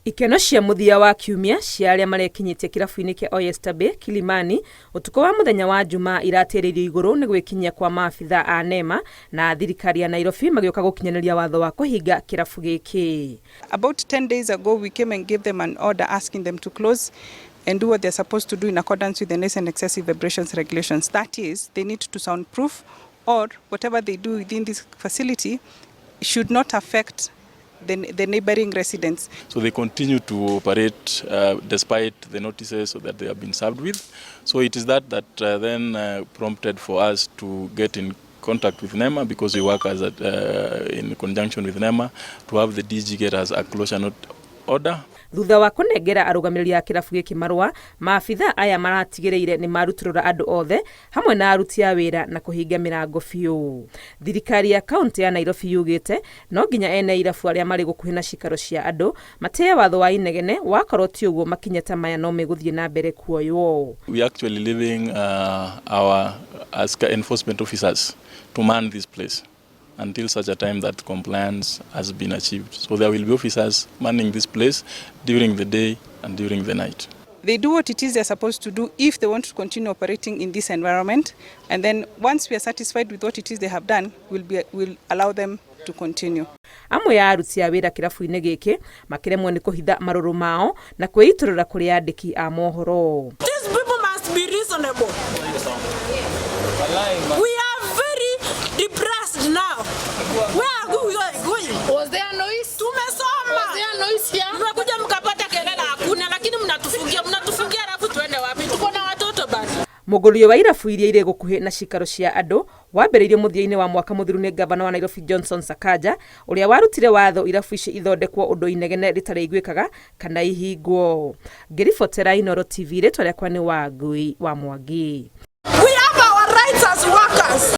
Ikeno cia mũthia wa kiumia cia arĩa marekinyĩtie kĩrabu-inĩ kĩa Oyster Bay, Kilimani, ũtukũ wa mũthenya wa Jumaa iratĩrĩirio igũrũ nĩ gwĩkinyia kwa maabitha a NEMA na thirikari ya Nairobi magĩũka gũkinyanĩria watho wa kũhinga kĩrabu gĩkĩ. About 10 days ago, we came and gave them an order asking them to close and do what they're supposed to do in accordance with the Noise and Excessive Vibrations Regulations. That is, they need to soundproof, or whatever they do within this facility should not affect the neighboring residents. So they continue to operate despite the notices so that they have been served with. So it is that that then prompted for us to get in contact with NEMA, because we work in conjunction with NEMA, to have the DG get us a closure note order. Thutha wa kũnengera arũgamĩrĩri a kĩrabu gĩkĩ marũa, maabitha aya maratigĩrĩire nĩ marutũrũra andũ othe hamwe na aruti a wĩra na kũhinga mĩrango biũ. Thirikari ya kaunti ya Nairobi yugĩte no nginya ene irabu arĩa marĩ gũkuhĩ na cikaro cia andũ matĩye watho wa inegene, wakorwo ti ũguo makinya ta maya no megũthiĩ na mbere kuoywo. We are actually leaving our as enforcement officers to man this place until such a time that compliance has been achieved. So there will be officers manning this place during the day and during the night. They do what it is they're supposed to do if they want to continue operating in this environment. And then once we are satisfied with what it is they have done, we'll allow them to continue. Amwe ya aruti a wĩra kĩrabu-inĩ gĩkĩ makĩremwo nĩ kũhitha marũrũ mao na kwĩitũrũra kũrĩ andĩki a mohoro. These people must be reasonable. We are very depressed now. Where are we going? Was there noise? Tumesoma. Was there noise here? Mmekuja mkapata kelele hakuna, lakini mnatufungia, mnatufungia alafu tuende wapi? Tuko na watoto basi. Mũgũrio wa irabu iria irĩ gũkuhĩ na cikaro cia andũ wambĩrĩirio mũthia-inĩ wa mwaka mũthiru nĩ ngavana wa Nairobi Johnson Sakaja, ũrĩa warutire watho irabu ici ithondekwo ũndũ inegene rĩtarĩiguĩkaga kana ihingwo. Ngĩribotera Inooro TV, rĩtwa rĩakwa nĩ Wangui wa Mwangi. We have our rights as workers.